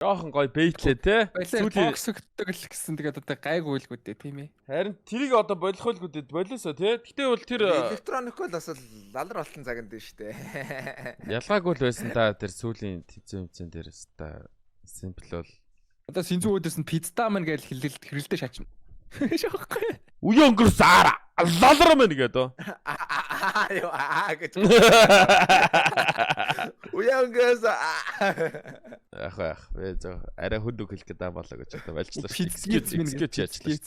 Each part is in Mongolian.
Жохон гоё бейтлээ те. Сүүлийн бокс өгдөг л гэсэн тэгээд одоо гайгүй л гүдээ тийм ээ. Харин тэрийг одоо болох байлгүй дээ. Болоосоо те. Гэтэ бол тэр электроник бол бас лалар болтон цагт дээ шүү дээ. Ялгаагүй л байсан та тэр сүүлийн тэнцэн тэнцэн дээр өста симпл бол одоо синзүү үүдээс нь пицца мэн гэж хэлэлт хэрэлдэ шаачна. Шохгүй. Үе өнгөрс ара лалар мэн гэдэг. Аа ёо аа гэж. Үе өнгөрс. Яг яг бэ зөв арай хүнд үг хэлэх гэдэг болоо гэж одоо болчлаа. Excuse excuse яачлаа.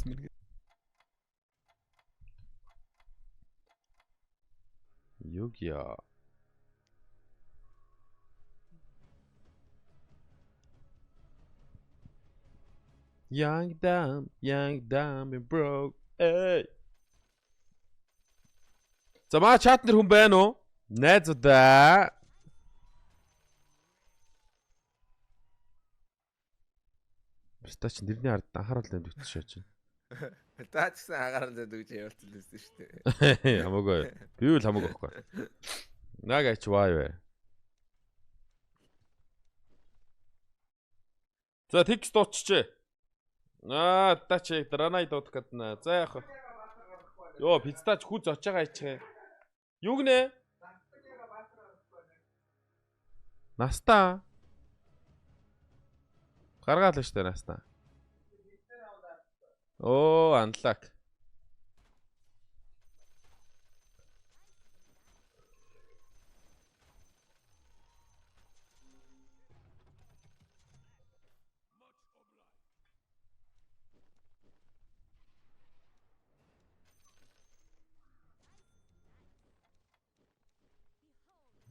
Юг яа. Young dumb, young dumb and broke. Hey. За маа чат нэр хүн байна уу? Найзуудаа. Бста чи нэрний ард анхаарал тавьж шаач. Та ч гэсэн анхаарал тавьж өгч явуулсан л байсан шүү дээ. Хамаагүй. Би үл хамаагүй байхгүй. Наг ач вай вэ. За текст дуучжээ. Аа та чи дранай дуудах гэдэг нэ. За яах вэ? Йоо пиццач хүз очиж байгаа ичхэ. Юу гинэ? Наста. Гаргаал штэ наста. Оо, unlock.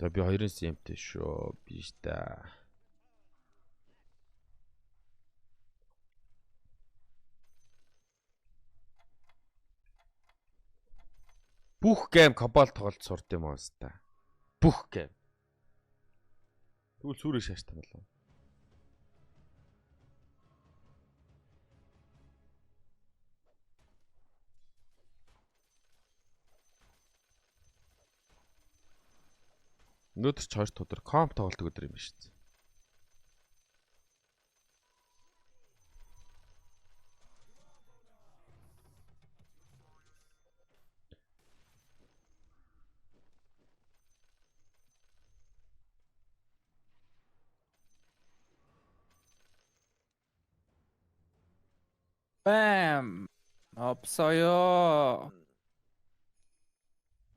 За би 2 CM-тэй шүү. Биш та. Бүх гейм кобал тоглолт сурд юм уу та. Бүх гейм. Тэгвэл сүрээ шааштай болов. Өнөөдөр ч 2 дахь өдөр комп тоглолт өдөр юм шүү дээ. Бам. Опсоё.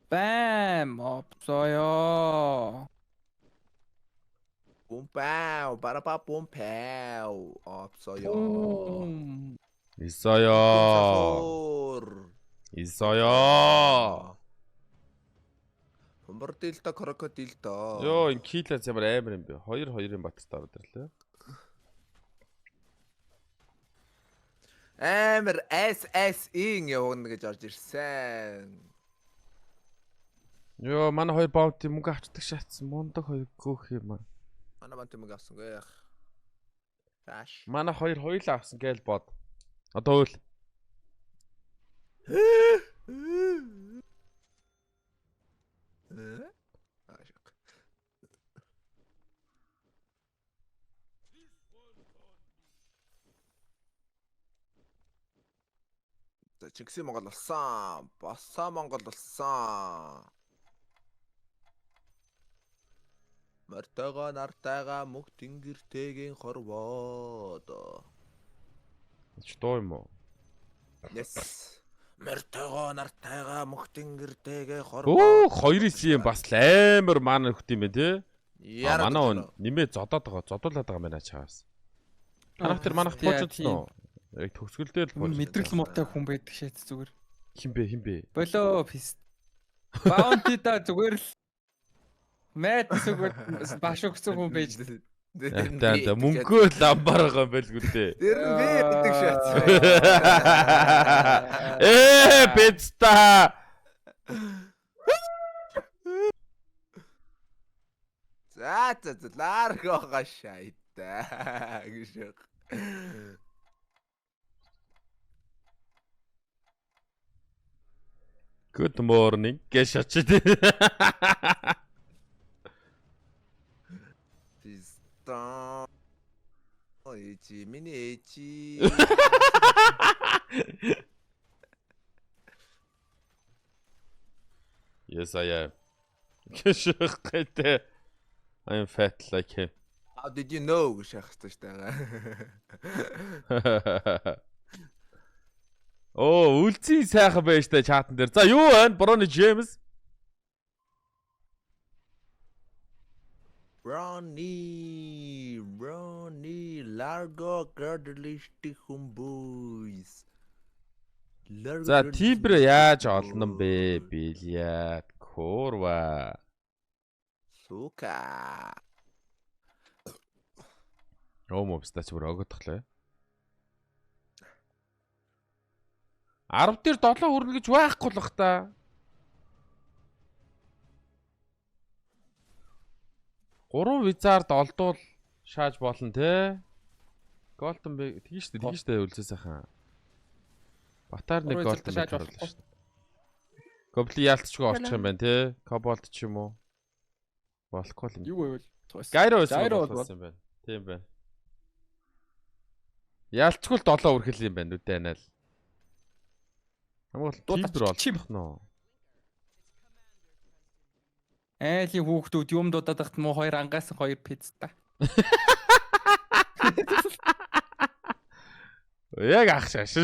Бам. Опсоё. Бум пау, барапа бум пау. Опсоё. Исоё. Исоё. Бомбардилда крокодилдо. Йоо, энэ килас ямар амар юм бэ? 2-2-ын батартай ороод ирлээ. Амар SSE-н явуулна гэж орж ирсэн. Йоо, манай хоёр баунти мөнгө авчдаг шатсан. Мундаг хоёр гөөх юм аа. Манай баунти мөнгө авсангүй яах. Тааш. Манай хоёр хоёулаа авсан гээл бод. Одоо үл. За Чингисийн Монгол болсон. Босоо Монгол болсон. Мортойгоо нартайгаа мөх тэнгэртэйгийн хорвоод. Ч дуу юм уу? Yes. Мортойгоо нартайгаа мөх тэнгэртэйгээ хорвоод. Өө 2 юм бас л амар маань нөхд юм байна те. Манай хүн нэмээ зодоод байгаа, зодуулаад байгаа юм байна чаас. Манайх тэр манайх пуужсан уу? Яг төгсгөл дээр л пууж. Мэдрэл муутай хүн байдаг шээт зүгээр. Хин бэ хин бэ? Болоо пис. Bounty та зүгээр л Мэд зүгээр баш өгсөн хүн байж. За мөнгөө л амбар байгаа юм байлгүй дээ. Тэр нь би гэдэг шаац. Ээ пицца. За за за ларгоо шайта гэж. Good morning гэж шачид. Писта. Ээжи, миний ээжи. Yes I am. Гэшэхтэй. I am fat like him. How did you know гэж яах хэрэгтэй шүү дээ. Оо, үлцэн сайхан байж та чатан дээр. За юу байна? Брони Джеймс. Ronnie, Ronnie, Largo Gardalistic Boys. За Тимбер яаж олно бэ? Бильярд, курва. Сука. Ром обстач бүр огоодхлоо. 10 дээр 7 хүрнэ гэж байхгүй л бах та. 3 визард олдвол шааж болно те. Голден бэ тэгин штэ тэгин штэ үлзээ сайхан. Батар нэг голден шааж болохгүй штэ. Гобли яалтчгүй орчих юм байна те. Коболт ч юм уу. Болохгүй л юм. Юу байвал Гайро байсан юм байна. Тийм байна. Ялчгүй л 7 үрхэл юм байна нүдэ анаал. Хамгийн гол тимбэр олдох нөө. Айлын хүүхдүүд юм дуудаад тахт муу хоёр ангаас хоёр пицца. Яг ах шаш.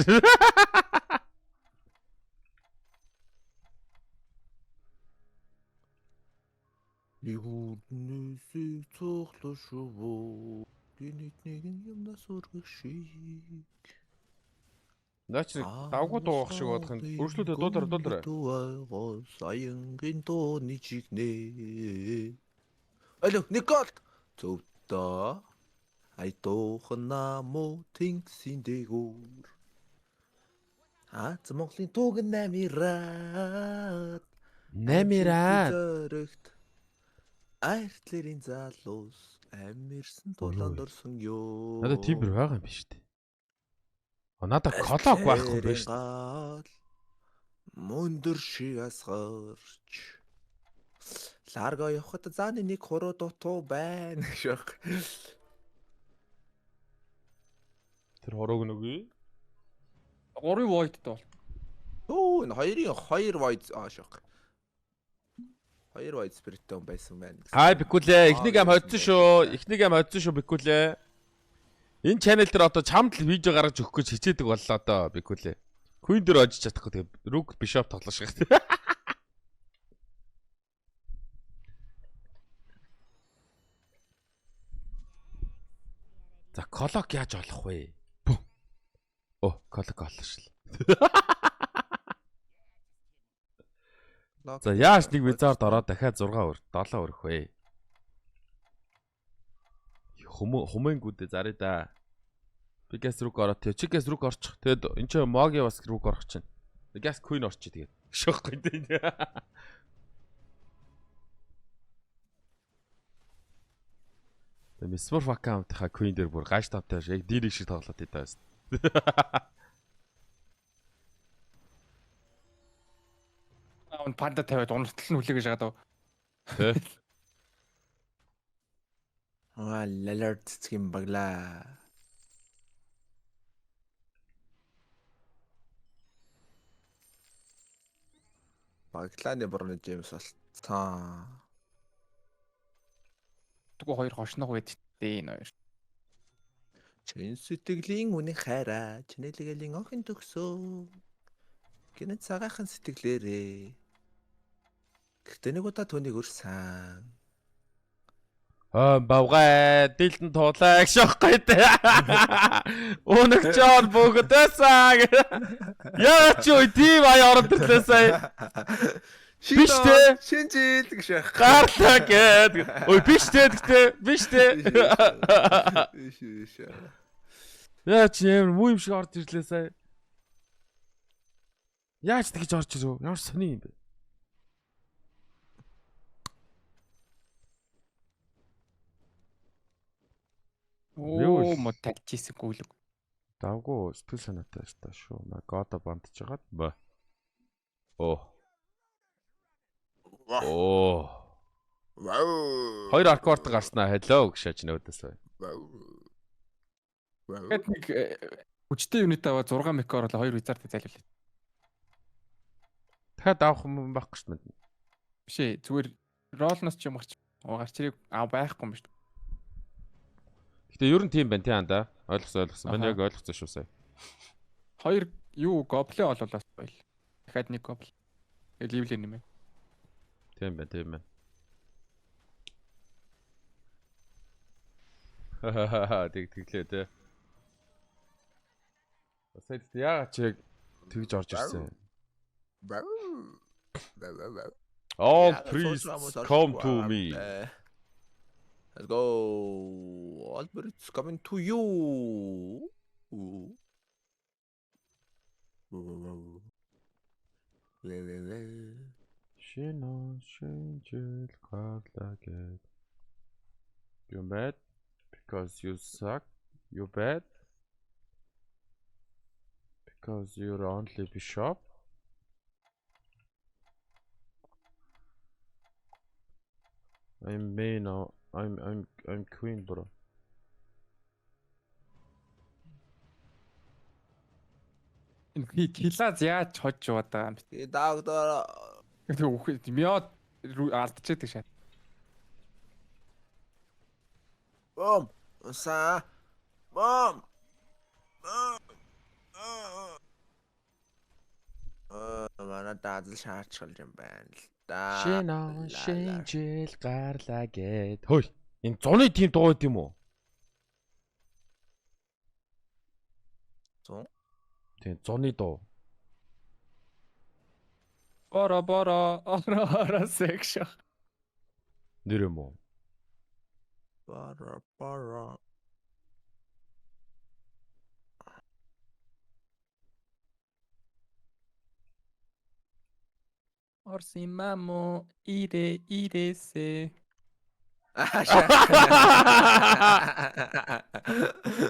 Нэгүнээсээ цоглоо шүү. Гинэт нэгэн юмнаас өргөх шиг. Наач давгүй дуугах шиг бодох юм. Өршлүүдээ дуудар дуудар. Саянгийн дууны чигнэ. Алло, Николт. Зөвдөө. Ай дуухан намуу тэнгисийн дээгүүр. Аз Монголын туг намираад. Намираад. Айртлэрийн залуус амирсан тулаанд орсон ёо. Надад тимбэр байгаа юм биш үү? Надад колог байхгүй байж шүү. Мөндөр шиг асгарч. Ларго явхад зааны нэг хуруу дутуу байна гэж баг. Тэр хурууг нүгий. 3 void бол. Өө энэ хоёрын 2 void аашах. 2 void spirit-тэй хүн байсан байна гэсэн. Хай Бикүлээ. Эхнийг ам хоцсон шүү. Эхнийг ам хоцсон шүү Бикүлээ. Энэ channel дээр одоо чамд л видео гаргаж өгөх гэж хичээдэг боллоо доо Бикүлээ. Queen дээр очиж чадахгүй тэгээ Rook Bishop тоглох шиг. За Clock яаж олох вэ? Оо, Clock оллоо шил. За яаж нэг wizard ороод дахиад 6 өр 7 өрөх вэ? Хүмүүнгүүдээ заръя да. Би gas руу ороод тэгээ чи gas руу орчих. Тэгээд эн чинь Моги бас руу орох чинь. Gas Queen орчих тэгээд. Шохгүй дээ. Тэгээд Smurf account-ийнхаа Queen дээр бүр гаж тавтай яг дэрийг шиг тоглоод идэв байсан. Аа панда тавиад уналтал нь хүлээгэж байгаа даа. Тэ. Аа лалер цэцгийн баглаа. Баглааны Брони Джеймс болцсон. Тэгвэл хоёр хошног байд дээ энэ хоёр. Чин сэтгэлийн үнэн хайраа, чинэлгэлийн охин төгсөө. Гинэт цагаахан сэтгэлээрээ. Гэхдээ нэг удаа түүнийг өрсөн. Аа бавгай дилдэн туулаа гэж аахгүй дээ. Өнөгчөр бүгдээсаа. Яа чи үе тийм аяа ороод ирлээ сая. Биш те. Шинэ жил гэж яах. Гарлаа гээд. Ой биш те гэхдээ биш те. Биш биш. Яа чи ямар муу юм шиг орж ирлээ сая. Яаж тэгж орж ирэв? Ямар сони юм бэ? Оо мо талжсэн гүйлэг. Давгүй сэтгэл санаатай та шүү. Мага бандж хагаад ба. Оо. Оо. Вау. Хоёр аркорт гарснаа. Hello гэж шаж нөөдөөс. Тэгэхэд нэг хүчтэй unit аваа 6 mech оруулаа 2 wizard зайлуулаа. Дахиад авах юм байхгүй шүү дээ. Биш ээ, зүгээр roll-ноос ч юм гарч гарч ирээ аа байхгүй юм биш. Гэтэ ер нь тийм байна тий анда. Ойлгосон ойлгосон. Мань яг ойлгосон шүү сая. Хоёр юу гоблин олуулаас байл. Дахиад нэг гоблин. Level нэмээ. Тийм байна, тийм байна. Ха тэг тэглээ тий. Сая яагаад чи яг тэгж орж ирсэн юм? All priests come to me. Let's go. All priests coming to you. Шинэ шинжил гарлаа гэд. You mad because you suck. You bad because you're only bishop. I'm main. I'm queen bro. Энэ килаз яаж хожж яваад байгаа юм бэ? Доктор. Тэг үхээ мёо алдчихдаг шат. Бом. Са. Бом. Манай даазал шаарчгал юм байна л да. Шинэ шинжил гарлаа гэд. Хөөе. Энэ зуны тим дуу юм уу? Зун? Тийм, зуны дуу. Боро боро оро оро секшн. Нэр юм уу? Боро боро. Орсимамо ире иресе.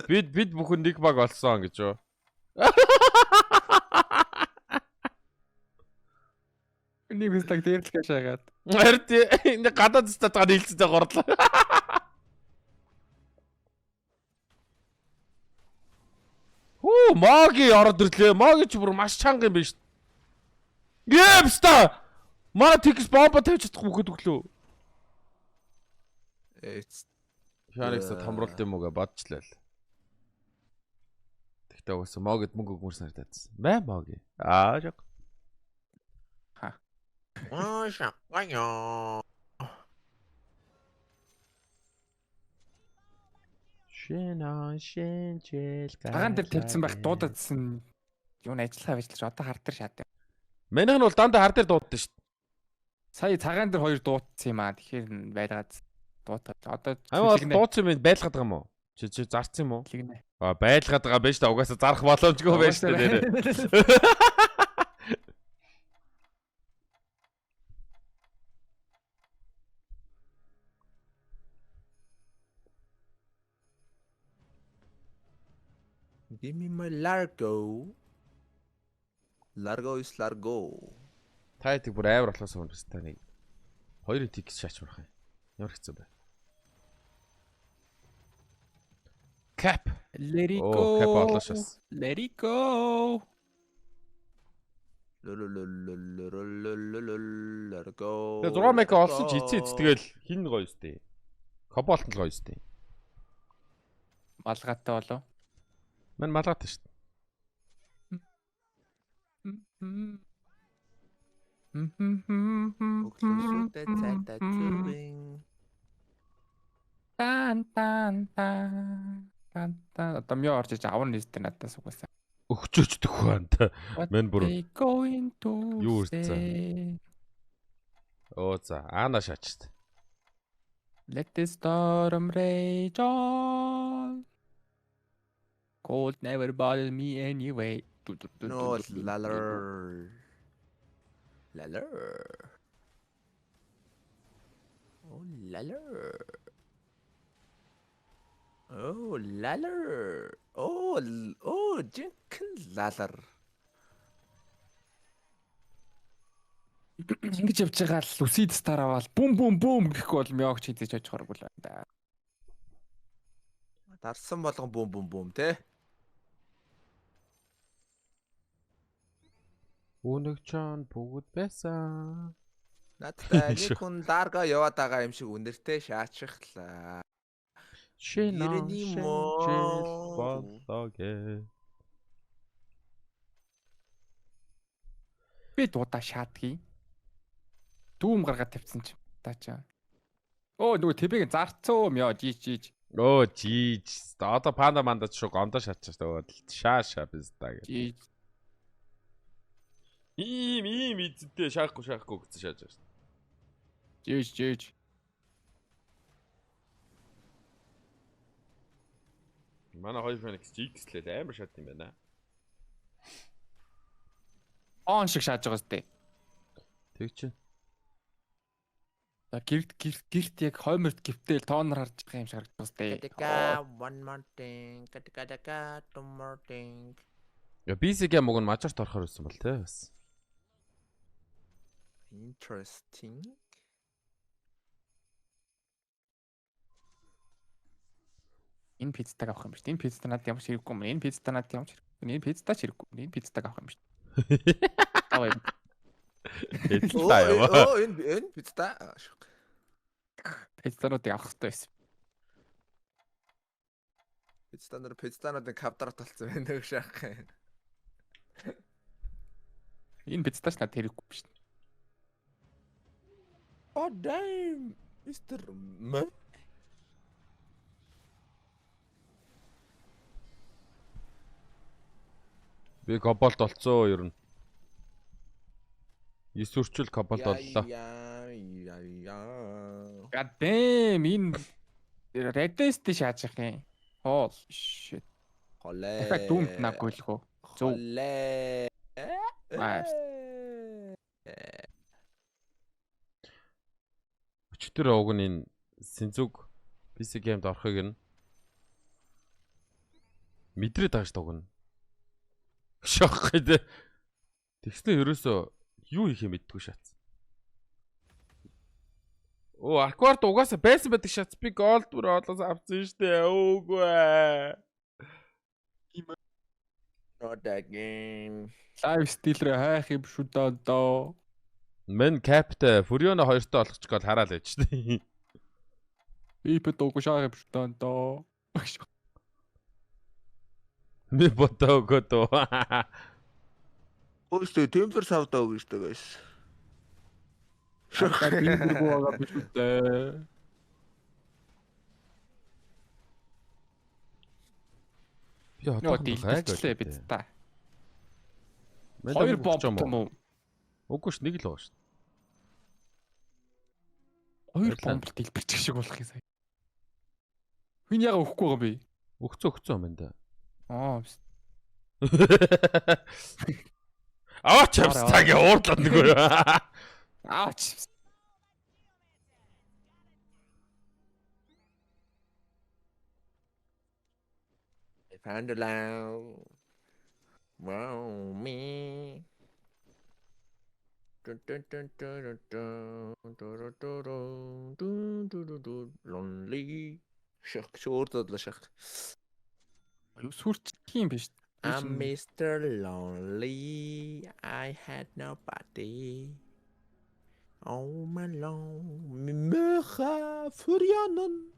Бид бүхэн нэг баг олсон гэж юу? Нэг бистаг дээрлэхээ шаагаад. Харин энэ гадаад статгаа нийлцээ горлоо. Хүү, маги ороод ирлээ. Маги ч бүр маш чанга юм биш. Гэвста! Манай тэгс бомба тавьж чадах бүхэд өглөө. Шарикс томруулт юм уу гэ бодчлаа л. Тэгтээ угаасаа могид мөнгө өгмөр санагдаад. Мэ моги. Аа жог. Ха. Ааша. Аяа. Шинэ шинжил. Цагаан дээр тавьсан байх дуудаадсан юу н ажиллахаа ажиллаж одоо хар дээр шат. Манайх нь бол дандаа хар дээр дууддаг шүү дээ. Сая цагаан дээр хоёр дуудсан юм аа. Тэгэхээр байлгаад дуудаад одоо Аюу дуудсан юм байлгаад байгаа юм уу? Чи зарцсан юм уу? Аа байлгаад байгаа байж та угаасаа зарах боломжгүй байж та нэрээ. Give me my largo. Largo is largo. Та хэдийг бүр амар болохоос өмнө бас та нэг хоёрын тикс шаачмарх юм. Ямар хэцүү бэ? Cap. Let it go. Cap олоо шас. Let it go. Let go. Тэгээ 6 мега олсон ч эцээ эц тэгэл хин гоё өстэй. Коболт нь л гоё өстэй. Малгайтай болов. Мань малгайтай шүү дээ. Өглөөсөө цайтай зүрэн. Тан тан тан тан тан одоо мё орж иж авна нэстэ надаас угаасаа. Өгчөөч төхөө анта. Мэн бүр юу ирсэн? Оо за аана шаачт. Let the storm rage on. Cold never bothered me anyway. No, laler. Laler. Oh, laler. Oh, laler. Oh, oh, жинхэнэ лалар. Ингэж явж байгаа л Lucid Star аваад бүм бүм бүм гэхгүй бол мёогч хийзэж очихоргүй л байна да. Дарсан болгон бум бум бум те. Үнэг чон бүгд байсан. Надтай нэг хүн ларга яваад байгаа юм шиг үнэртэй шаачихлаа. Шинэ Ирэний мөө. жил боллоо гэ. Би дуудаа шаадгийг. Дүүм гаргаад тавьсан ч та чаа. Өө нөгөө тэбэг зарцсан юм ёо жиж жиж. Өө жиж. Одоо панда манда ч шүү гомдоо шатчих шүү. Шаа шаа биста гэх. Жиж. Ийм ийм эзэнтэй шаахгүй шаахгүй гэсэн шааж байгаа шүү. Жиж жиж. Манай хоёр Phoenix X-лэл амар шат юм байна. Он шиг шааж байгаа сте. Тэг чи. За гэрт гэрт гэрт яг хойморт гівтэл тоонор харж байгаа юм шиг харагдаж байгаа сте. Катика one more thing, катика така two more thing. Я BC game уг нь мажарт орохоор байсан бол те бас. Interesting. Энэ пиццаг авах юм биш. Энэ пицца надад ямар ч хэрэггүй юм. Энэ пицца надад ямар ч хэрэггүй. Энэ пицца ч хэрэггүй. Энэ пиццаг авах юм биш. Аваа юм. Эдлээ яа. Оо энэ энэ пицца. Пиццануудыг авах хэрэгтэй байсан. Пицца нар пиццануудын квадрат болсон байна гэж шаах. Энэ пиццач надад хэрэггүй биш. Oh damn, Mr. M. Би кобальт олцоо ер нь. 9 өрчөл кобальт оллоо. Я я я. God damn энэ Redest шааж явах юм. Holy shit. Холээ. Дахиад дүүмт наагүй л хөө. Зөв. Холээ. Аа. Өчтөр уг нь энэ Синзүг PC game-д орохыг нь мэдрээд байгаа шүү уг нь. Шохгүй дээ. Тэгснэ ерөөсөө юу хийх юм мэддэггүй шатсан. Оо, Аквард угаасаа байсан байдаг шатс. Би голд бүр олоос авсан шүү дээ. Үгүй ээ. Not again. Live stealer хайх юм шүү даа доо. Мен Capт Фурионо хоёртой олгочих гол хараал байж шүү. Би дуугүй шаах юм шүү даа доо. Би бодоо өгөө дөө. Өөстөө темпер савдаа өгнө шүү дээ guys. Би дэргүү байгаа биш үү дээ. Би Нөө одоохондоо гайг дийлдэхлээ бид та. Мен Хоёр бомб бомб юм уу? Үгүй ш нэг л байгаа шүү. Хоёр Баярлалаа. бомб дэлбэрчих шиг болох юм сая. Хүн яга өгөхгүй байгаа юм бэ? Өгцөө өгцөө юм да. Аа. Аваач австагийн уурлаад нөгөө. Аач. I found a love. Wow me. Dun dun dun dun dun dun dun dun dun dun dun dun lonely. Шах шөөр зодлоо шах. Юу сүрчих юм биш. I'm Mr. Lonely. I had nobody. Oh my long меха фурьянан.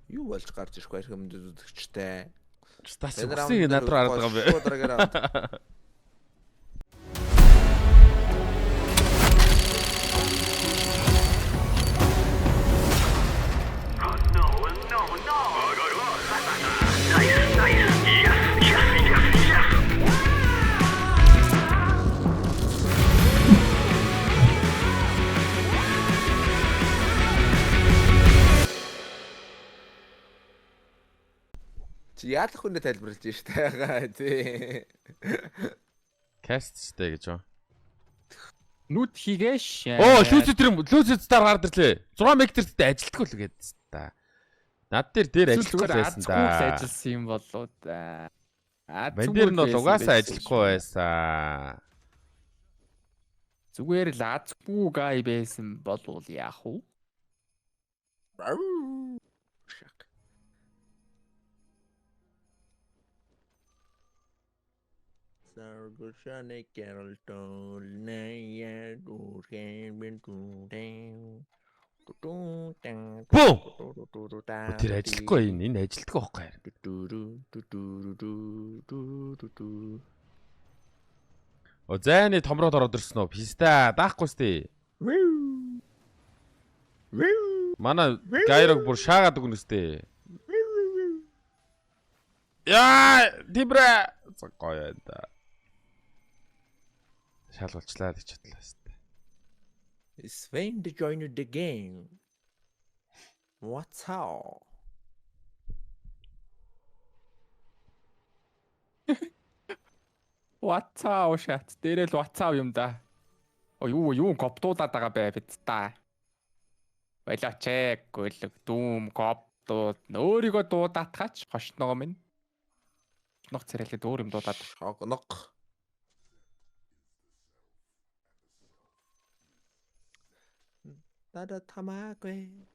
Юу болж гарч ирэх вэ хэрэг үзэгчтэй. Стас үсгийг над руу хараад байгаа юм бэ? Шууд дараагийн раунд. Чи яалах хүнээ тайлбарлаж штэ байгаа тий. Каст штэ гэж ба. Нүд хийгээш. Оо, лүүзэ тэр лүүзэ стар гараад ирлээ. 6 мег дээр ажилтгүй л гэдэг та. Над дээр дээр ажилтгүй зүгээр байсан азгүй л да. ажилласан юм болоо да. Ман дээр нь бол угаасаа ажиллахгүй байсан. Зүгээр л азгүй гай байсан болвол яах вэ? Шах. Бум! Тэр ажилтгүй энэ энэ ажилтгүй байхгүй харин. О зайны томроод ороод ирсэн үү? Писта даахгүй сте. Манай гайрог бүр шаагаад өгнө сте. Яа, Тибрэ гоё юм да. Шалгалчлаа гэж чадлаа сте. Sven to join the game. What's how? WhatsApp шат. Дээрэл WhatsApp юм да. О юу юу гоптуулаад байгаа бэ бид та. Болооч ээ гөлөг дүүм гоптууд өөрийгөө дуудаатгаач хошногоо минь. Хошног царайлаад өөр юм дуудаад. Шогног. Надад тамаагүй.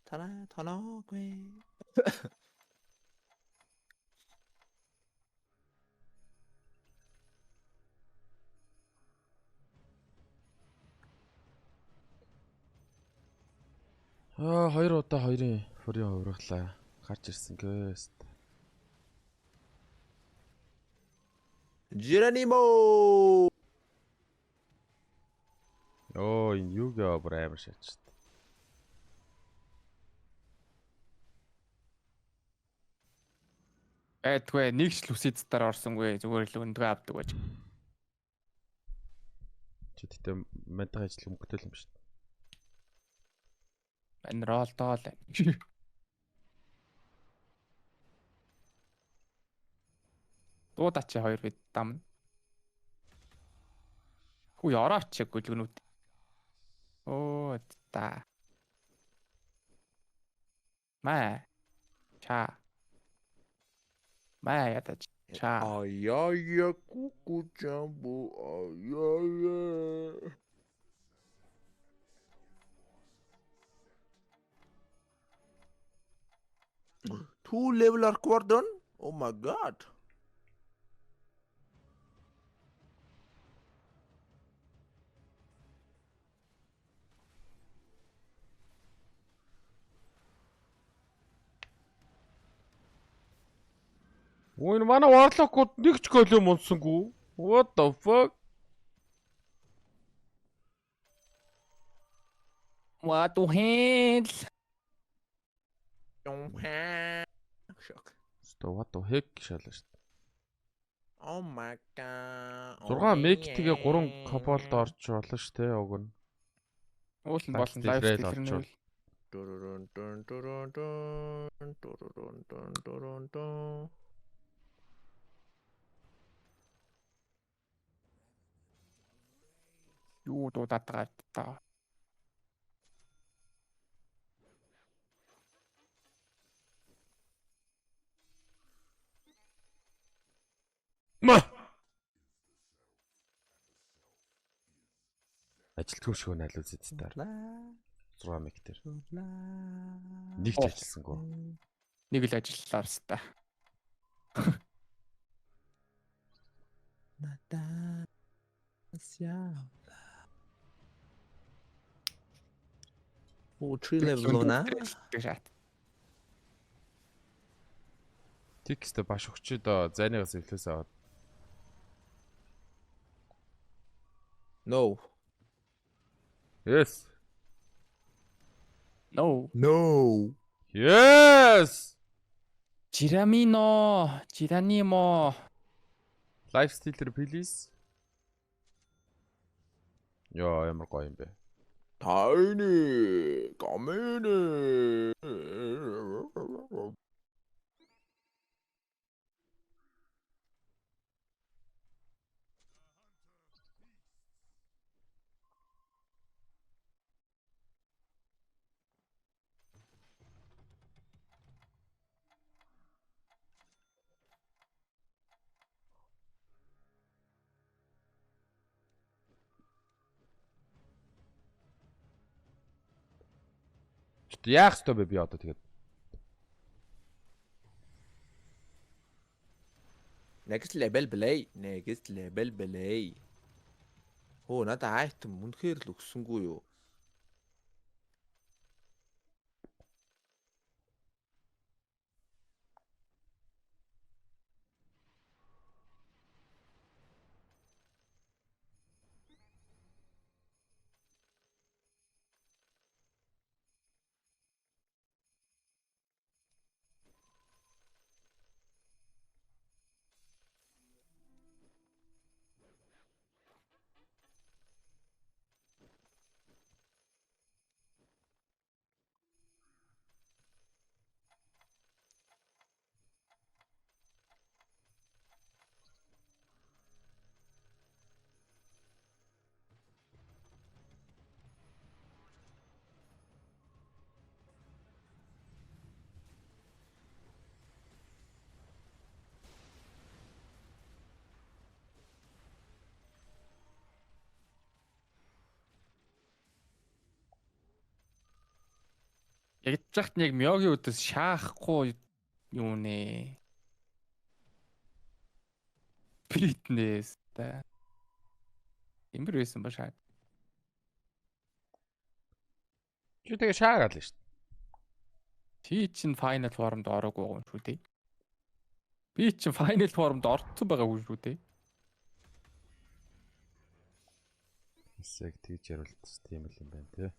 Тана тоноогүй. Аа хоёр удаа хоёрын фурийн хувиргалаа. Гарч ирсэн гэст. Geronimo. Оо энэ юу гээ бүр амар шаач. Байдгүй нэг ч лүсид дээр орсонгүй зүгээр л өндгөө авдаг байж. Чи тэгтээ мантайг ажил мөнгөтэй юм шүү дээ. Энэ ролдоо л. Дуудаач хоёр бид дамна. Хүү орооч гүлгнүүд. Оо та. Маа. Ча. Маа ядаж. Ча. Аяя куку жамбу аяя. Two level are done? Oh my god. Өө энэ манай Warlock-ууд нэг ч голем унсангүй. What the fuck? What the hell? Шок. Что what the heck шалаа шүү дээ. Oh my god. 6 мегтэйгээ 3 коболд орж болно шүү дээ уг нь. Уул нь болно Lifesteal лайфстайл орчвол. нь. Дурурун дун дурун дун дурурун дун дурун дун. Юу дуудаад байгаа та. Ма. Ажилтгүй шүү найлуулж дээр. 6 мег дээр. Нэг ч ажилласангүй. Нэг л ажиллалаа та. Надаас яа. Оо, 3 level на. Шат. Текстэ баш өгчээд зайныгаас эвлээс аваад. No. Yes. No. No. Yes. Жирамино, Жиранимо. Lifestealer please. Йоо ямар гоё юм бэ. Tiny, come in. Яах ёстой бэ би одоо тэгээд? Next level play. Next level play. Хөө надад item үнэхээр л өгсөнгүү юу? Яг жахт нэг Мёгийн үдээс шаахгүй юу нэ. Фитнес та. Имбэр байсан ба шаа. Чи тэгээ шаагаал шүү дээ. Чи чинь final form-д ороогүй юм шүү дээ. Би чинь final form-д орцсон байгаагүй шүү дээ. Эсэг тэгж яриулт тийм л юм байна те.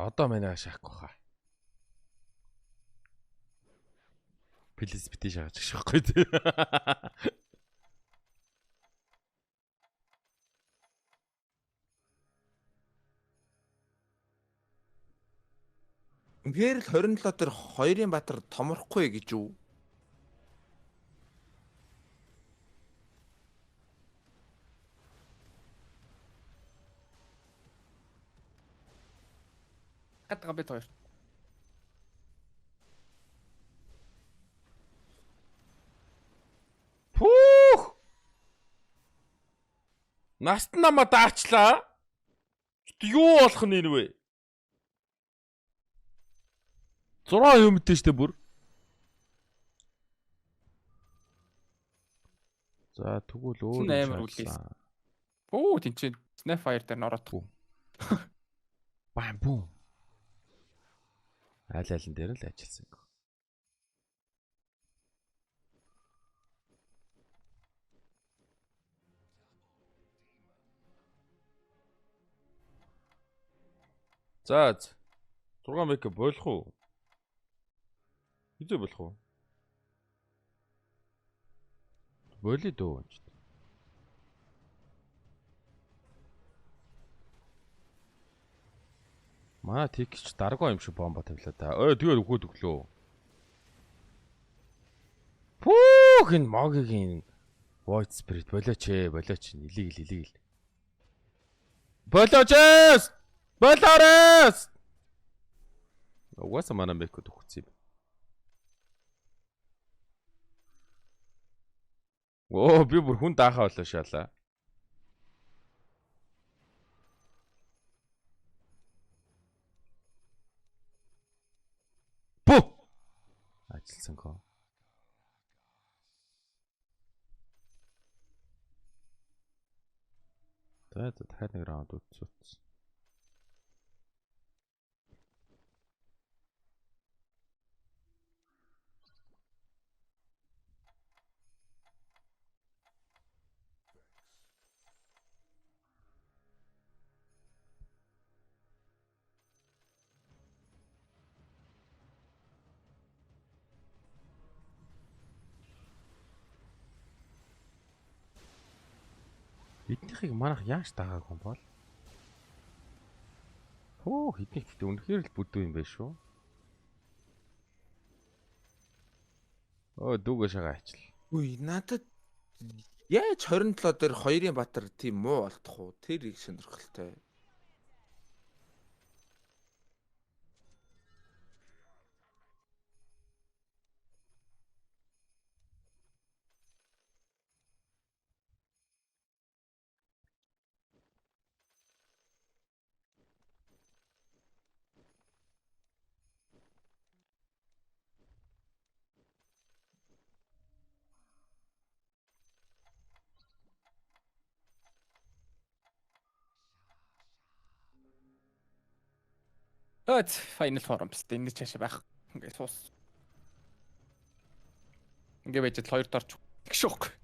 Одоо манай шаахгүй хаа. Плиз бити шаагач шахгүй тий. Үнэхээр л 27 дээр хоёрын баатар томрохгүй гэж үү? Гадгаа бид хоёр. Пүүх! Наст намаа даачлаа. Юу болох нь энэ вэ? 6 юмтэй штэ бүр. За тэгвэл өөр амар үлээс. Өө тэнцээ Snapfire дээр нороод. Бам бум. Аль алин дээр л ажилласан. За 6 мега болох уу? Хизээ болох уу? Болио дөө гэж. Манай тэгч даргоо юм шиг бомба тавилаа да. Ой тэгээд өгөөд өглөө. Пүүх энэ могийн Void Spirit болооч ээ, болооч илийг л илийг л. Болооч ээ! Болоорой! Угаасаа манай мекод өгсөн юм. Оо би бүр хүн даахаа болоо шаалаа. Ажилласан гоо. За дахиад нэг раунд үтсүүц. Эднийхийг манайх яаж дагаагүй юм бол? Хөө хэдний гэхдээ үнэхээр л бүдүү юм байна шүү. Өө дүүгээ шагаа ачил. Үгүй надад яаж 27 дээр хоёрын баатар тийм муу болдох уу? Тэр их сонирхолтой. Өт final form биз дээ. Энэ цаашаа байх. Ингээ суус. Ингээ байж л хоёр дорч тэгшүүх.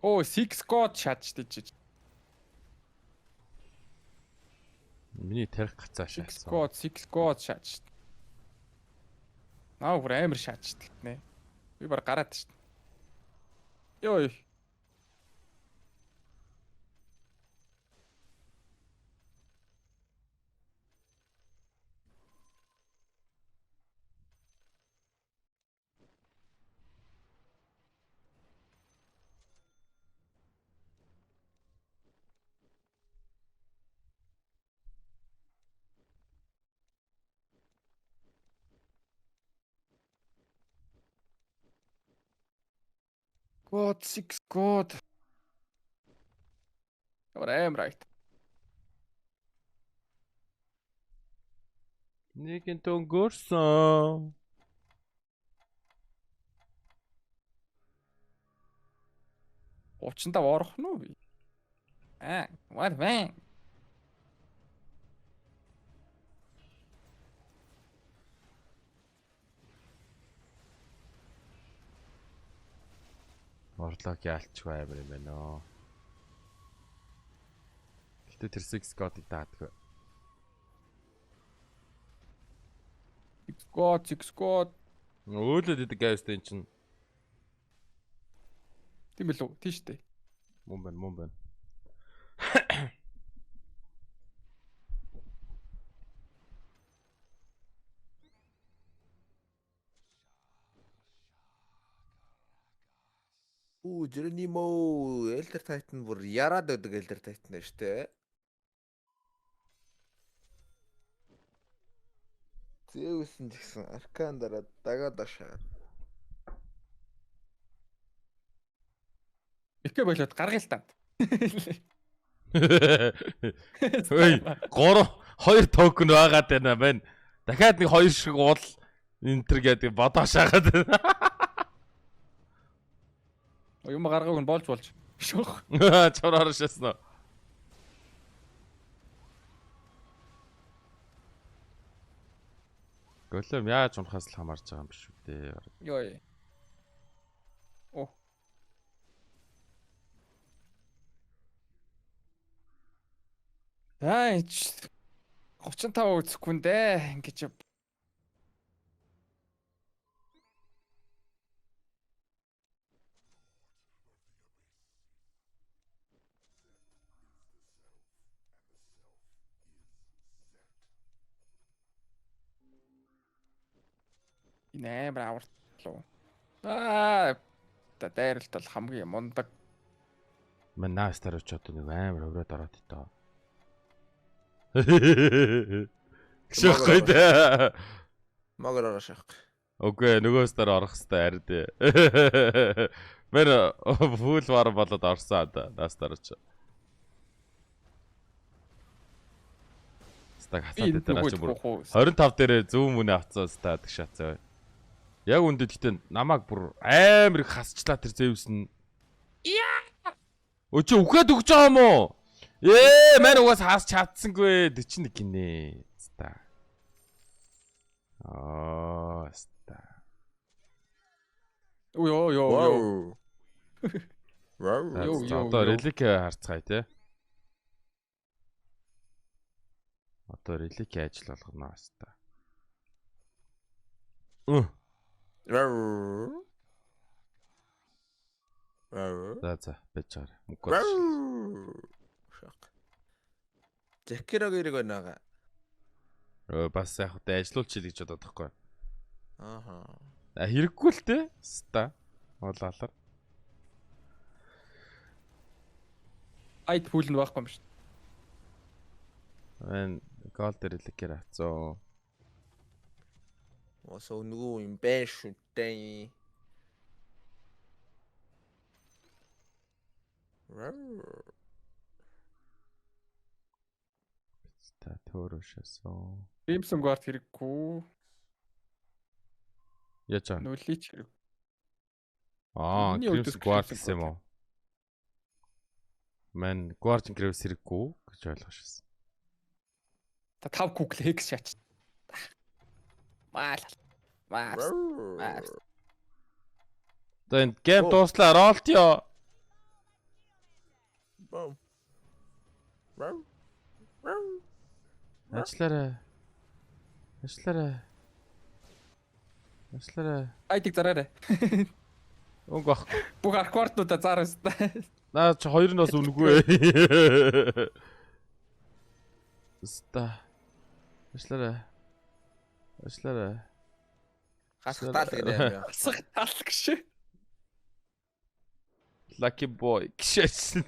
Оо, 6 god шатж тийч. Миний тарих гацаа 6 шаасан. god, 6 god шатж. Наа бүр амар шатж тэлтнэ. Би бар гараад шít. Йой. God 6 god. Ямар амар айт. Нэгэн төнгөрсөн. Уучиндаа орох нь уу би? Аа, what man? Орлог яалчгүй амар юм байна оо. Гэтэ тэр 6 god-ыг даадгүй. 6 god, 6 god. Өөлөд идэг гайвстай эн чинь. Тийм билүү? Тийм шүү дээ. Мөн байна, мөн байна. Үү, Geronimo Elder Titan бүр яраад өгдөг Elder Titan байна шүү дээ. Zeus нь ч гэсэн Arcane дараа дагаад ашаад. Ихэ болоод гаргая л танд. Ой, 3 2 токен байгаад байна байна. Дахиад нэг 2 шиг уул энтер гэдэг бодоо шаагаад байна. Юм гаргааг нь болж болж. Шүүх. Чороор шаасан уу? Голем яаж унахаас л хамаарч байгаа юм биш үү дээ. Йой. Оо. Аа, 35 үзэхгүй нь дээ. Ингэж энэ амар авартлуу. Аа, та дайралт бол хамгийн мундаг. Мэн наастар очоод нэг амар хөврөөд ороод итоо. Шохгүй дээ. Могор ороо шахах. Үгүй нөгөөс дээр орох хэвээр арай дээ. Мэн фул вар болоод орсон одоо наастар очоо. Стаг хасаад дээр наа чи бүр 25 дээрээ зүүн мөнэ авцсан стаг шатсан. Яг үндэ гэхдээ намайг бүр амар их хасчлаа тэр Зевс нь. Яа! Өө чи үхээд өгч байгаа юм уу? Ээ, мань угаас хас чадсангүй 41 гинэ. Ста. Аа, ста. Йоо ёо ёо. Вау. Одоо релик харцгаая те. Одоо релик ажил болгоно ста. Вау. Вау. За за байж байгаарай. Мөнгө бол. Шок. Жакирог эрэг байна. Өө бас яг хөтэ ажилуулчих гэж бодоод тахгүй. Ааха. А хэрэггүй л те. Ста. Улаалар. Айд пул нь байхгүй юм шүү. Энэ гол дээр ликер авцсан. Ос өнгөө юм бэ шүү дээ. Та төөрөшөөсөн. Crimson Guard хэрэггүй. Яаж аа? Нүлич хэрэг. Аа, Миний Crimson өвдөс Guard Crimson гэсэн юм уу? Мэн Guardian Graves хэрэггүй гэж ойлгож шээ. Та 5 Google Hex шаач. Маал. Маал. За энэ гейм дууслаа. Ролтио. Ажиллаарай. Ажиллаарай. Ажиллаарай. Айдыг зараарай. Өнгө ах. Бүх арквартнуудаа заараас та. Наа чи хоёр нь бас үнэгүй. Ста. Ажиллаарай. Ажиллаарай. Гасхтаал гэдэг юм яа. Алсах тал гэж. Lucky boy гэшээсэн.